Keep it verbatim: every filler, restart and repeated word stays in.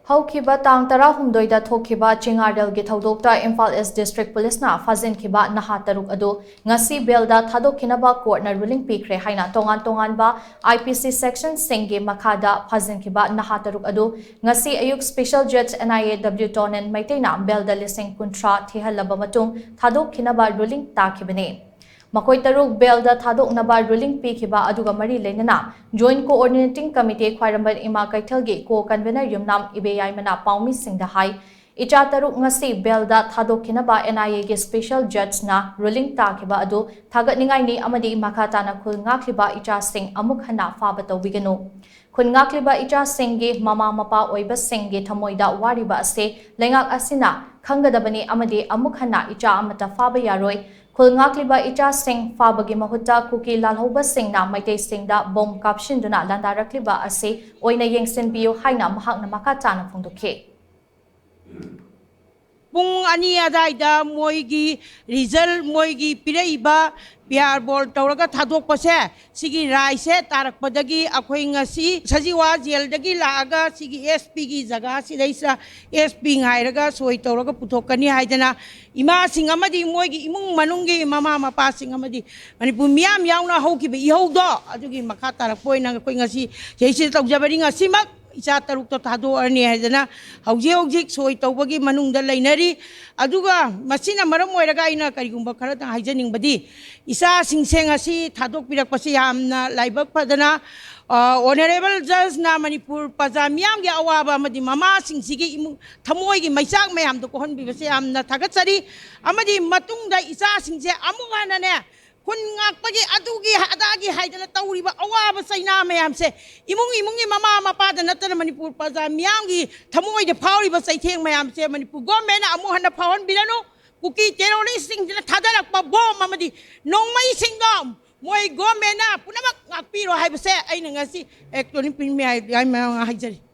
ꯍꯧꯈꯤꯕ ꯇꯥꯡ ꯇꯔꯥꯍꯨꯝꯗꯣꯏꯗ ꯊꯣꯛꯈꯤꯕ ꯆꯤꯡꯉꯥꯔꯦꯜꯒꯤ ꯊꯧꯗꯣꯛꯇ ꯏꯝꯐꯥꯜ ꯏꯁ ꯗꯤꯁꯇ꯭ꯔꯤꯛ ꯄꯨꯂꯤꯁꯅ ꯐꯥꯖꯤꯟꯈꯤꯕ ꯅꯍꯥ ꯇꯔꯨꯛ ꯑꯗꯨ ꯉꯁꯤ ꯕꯦꯜꯗ ꯊꯥꯗꯣꯛꯈꯤꯅꯕ ꯀꯣꯔꯠꯅ ꯔꯨꯂꯤꯡ ꯄꯤꯈ꯭ꯔꯦ ꯍꯥꯏꯅ ꯇꯣꯉꯥꯟ ꯇꯣꯉꯥꯟꯕ IPC ꯁꯦꯛꯁꯟꯁꯤꯡꯒꯤ ꯃꯈꯥꯗ ꯐꯥꯖꯤꯟꯈꯤꯕ ꯅꯍꯥ ꯇꯔꯨꯛ ꯑꯗꯨ ꯉꯁꯤ ꯑꯌꯨꯛ ꯁ꯭ꯄꯦꯁꯦꯜ ꯖꯖ NIA W ꯇꯣꯅꯦꯟ ꯃꯩꯇꯩꯅ ꯕꯦꯜꯗ ꯂꯤꯁꯤꯡ ꯀꯨꯟꯊ꯭ꯔꯥ ꯊꯤꯍꯜꯂꯕ ꯃꯇꯨꯡ ꯊꯥꯗꯣꯛꯈꯤꯅꯕ ꯔꯨꯂꯤꯡ ꯇꯥꯈꯤꯕꯅꯤ꯫ ꯃꯈꯣꯏ ꯇꯔꯨꯛ ꯕꯦꯜꯗ ꯊꯥꯗꯣꯛꯅꯕ ꯔꯨꯂꯤꯡ ꯄꯤꯈꯤꯕ ꯑꯗꯨꯒ ꯃꯔꯤ ꯂꯩꯅꯅ ꯖꯣꯏꯟꯠ ꯀꯣꯑꯣꯔꯗꯤꯅꯦꯇꯤꯡ ꯀꯃꯤꯇꯤ ꯈ꯭ꯋꯥꯏꯔꯝꯕꯟ ꯏꯃꯥ ꯀꯩꯊꯦꯜꯒꯤ ꯀꯣ ꯀꯟꯚꯦꯅꯔ ꯌꯨꯝꯅꯥꯝ ꯏꯕꯦꯌꯥꯏꯃꯅ ꯄꯥꯎꯃꯤꯁꯤꯡꯗ ꯍꯥꯏ, ꯏꯆꯥ ꯇꯔꯨꯛ ꯉꯁꯤ ꯕꯦꯜꯗ ꯊꯥꯗꯣꯛꯈꯤꯅꯕ NIA ꯒꯤ ꯁ꯭ꯄꯦꯁꯦꯜ ꯖꯖꯅ ꯔꯨꯂꯤꯡ ꯇꯥꯈꯤꯕ ꯑꯗꯨ ꯊꯥꯒꯠꯅꯤꯡꯉꯥꯏꯅꯤ ꯑꯃꯗꯤ ꯃꯈꯥ ꯇꯥꯅ ꯈꯨꯜ ꯉꯥꯛꯂꯤꯕ ꯏꯆꯥꯁꯤꯡ ꯑꯃꯨꯛ ꯍꯟꯅ ꯐꯥꯕ ꯇꯧꯕꯤꯒꯅꯨ꯫ ꯈꯨꯟ ꯉꯥꯛꯂꯤꯕ ꯏꯆꯥꯁꯤꯡꯒꯤ ꯃꯃꯥ ꯃꯄꯥ ꯑꯣꯏꯕꯁꯤꯡꯒꯤ ꯊꯃꯣꯏꯗ ꯋꯥꯔꯤꯕ ꯑꯁꯤ ꯂꯩꯉꯥꯛ ꯑꯁꯤꯅ ꯈꯪꯒꯗꯕꯅꯤ ꯑꯃꯗꯤ ꯑꯃꯨꯛ ꯍꯟꯅ ꯏꯆꯥ ꯑꯃꯠꯇ ꯐꯥꯕ ꯌꯥꯔꯣꯏ꯫ ꯈꯨꯜ ꯉꯥꯛꯂꯤꯕ ꯏꯆꯥꯁꯤꯡ ꯐꯥꯕꯒꯤ ꯃꯍꯨꯠꯇ ꯀꯨꯀꯤ ꯂꯥꯜꯍꯧꯕꯁꯤꯡꯅ ꯃꯩꯇꯩꯁꯤꯡꯗ ꯕꯣꯝ ꯀꯥꯞꯁꯤꯟꯗꯨꯅ ꯂꯥꯟꯗꯥꯔꯛꯂꯤꯕ ꯑꯁꯤ ꯑꯣꯏꯅ ꯌꯦꯡꯁꯤꯟꯕꯤꯌꯨ ꯍꯥꯏꯅ ꯃꯍꯥꯛꯅ ꯃꯈꯥ ꯇꯥꯅ ꯐꯣꯡꯗꯣꯛꯈꯤ꯫ ꯄꯨꯡ ꯑꯅꯤ ꯑꯗꯥꯏꯗ ꯃꯣꯏꯒꯤ ꯔꯤꯖꯜ, ꯃꯣꯏꯒꯤ ꯄꯤꯔꯛꯏꯕ ꯄꯤꯌꯥꯔ ꯕꯣꯜ ꯇꯧꯔꯒ ꯊꯥꯗꯣꯛꯄꯁꯦ, ꯁꯤꯒꯤ ꯔꯥꯏꯁꯦ ꯇꯥꯔꯛꯄꯗꯒꯤ ꯑꯩꯈꯣꯏ ꯉꯁꯤ ꯁꯖꯤꯋꯥ ꯖꯦꯜꯗꯒꯤ ꯂꯥꯛꯑꯒ ꯁꯤꯒꯤ SPꯒꯤ ꯖꯒꯥꯁꯤꯗꯩꯁꯤꯗ SP ꯉꯥꯏꯔꯒ ꯁꯣꯏ ꯇꯧꯔꯒ ꯄꯨꯊꯣꯛꯀꯅꯤ ꯍꯥꯏꯗꯅ ꯏꯃꯥꯁꯤꯡ ꯑꯃꯗꯤ ꯃꯣꯏꯒꯤ ꯏꯃꯨꯡ ꯃꯅꯨꯡꯒꯤ ꯃꯃꯥ ꯃꯄꯥꯁꯤꯡ ꯑꯃꯗꯤ ꯃꯅꯤꯄꯨꯔ ꯃꯤꯌꯥꯝ ꯌꯥꯎꯅ ꯍꯧꯈꯤꯕ ꯏꯍꯧꯗꯣ ꯑꯗꯨꯒꯤ ꯃꯈꯥ ꯇꯥꯔꯛꯄ ꯑꯣꯏꯅ ꯑꯩꯈꯣꯏ ꯉꯁꯤ ꯁꯤꯗꯩꯁꯤꯗ ꯇꯧꯖꯕꯅꯤ꯫ ꯉꯁꯤꯃꯛ ꯏꯆꯥ ꯇꯔꯨꯛꯇꯣ ꯊꯥꯗꯣꯛꯑꯅꯤ ꯍꯥꯏꯗꯅ ꯍꯧꯖꯤꯛ ꯍꯧꯖꯤꯛ ꯁꯣꯏ ꯇꯧꯕꯒꯤ ꯃꯅꯨꯡꯗ ꯂꯩꯅꯔꯤ꯫ ꯑꯗꯨꯒ ꯃꯁꯤꯅ ꯃꯔꯝ ꯑꯣꯏꯔꯒ ꯑꯩꯅ ꯀꯔꯤꯒꯨꯝꯕ ꯈꯔꯗꯪ ꯍꯥꯏꯖꯅꯤꯡꯕꯗꯤ, ꯏꯆꯥꯁꯤꯡꯁꯦ ꯉꯁꯤ ꯊꯥꯗꯣꯛꯄꯤꯔꯛꯄꯁꯦ ꯌꯥꯝꯅ ꯂꯥꯏꯕꯛ ꯐꯗꯅ, ꯑ, ꯑꯣꯅꯔꯦꯕꯜ ꯖꯖꯅ ꯃꯅꯤꯄꯨꯔ ꯄ꯭ꯔꯖꯥ ꯃꯤꯌꯥꯝꯒꯤ ꯑꯋꯥꯕ ꯑꯃꯗꯤ ꯃꯃꯥꯁꯤꯡꯁꯤꯒꯤ ꯏꯃꯨꯡ ꯊꯃꯣꯏꯒꯤ ꯃꯩꯆꯥꯛ ꯃꯌꯥꯝꯗꯣ ꯀꯣꯛꯍꯟꯕꯤꯕꯁꯦ ꯌꯥꯝꯅ ꯊꯥꯒꯠꯆꯔꯤ꯫ ꯑꯃꯗꯤ ꯃꯇꯨꯡꯗ ꯏꯆꯥꯁꯤꯡꯁꯦ ꯑꯃꯨꯛ ꯍꯟꯅꯅꯦ ꯈꯨꯟ ꯉꯥꯛꯄꯒꯤ ꯑꯗꯨꯒꯤ ꯑꯗꯥꯒꯤ ꯍꯥꯏꯗꯅ ꯇꯧꯔꯤꯕ ꯑꯋꯥꯕ ꯆꯩꯅꯥ ꯃꯌꯥꯝꯁꯦ ꯏꯃꯨꯡ ꯏꯃꯨꯡꯒꯤ ꯃꯃꯥ ꯃꯄꯥꯗ ꯅꯠꯇꯅ ꯃꯅꯤꯄꯨꯔ ꯄ꯭ꯔꯖꯥ ꯃꯤꯌꯥꯝꯒꯤ ꯊꯃꯣꯏꯗ ꯐꯥꯎꯔꯤꯕ ꯆꯩꯊꯦꯡ ꯃꯌꯥꯝꯁꯦ ꯃꯅꯤꯄꯨꯔ ꯒꯣꯔꯃꯦꯟꯅ ꯑꯃꯨꯛ ꯍꯟꯅ ꯐꯥꯎꯍꯟꯕꯤꯔꯅꯨ꯫ ꯀꯨꯀꯤ ꯇꯦꯔꯣꯔꯤꯁꯁꯤꯡꯁꯤꯅ ꯊꯥꯗꯔꯛꯄ ꯕꯣꯝ ꯑꯃꯗꯤ ꯅꯣꯡꯃꯩꯁꯤꯡꯗꯣ ꯃꯣꯏ ꯒꯣꯔꯃꯦꯟꯅ ꯄꯨꯝꯅꯃꯛ ꯉꯥꯛꯄꯤꯔꯣ ꯍꯥꯏꯕꯁꯦ ꯑꯩꯅ ꯉꯁꯤ ꯏꯂꯦꯛꯇ꯭ꯔꯣꯅꯤꯛ ꯄ꯭ꯔꯤꯟꯠ ꯃꯤꯗꯤꯌꯥ ꯃꯌꯥꯝ ꯍꯥꯏꯖꯔꯤ꯫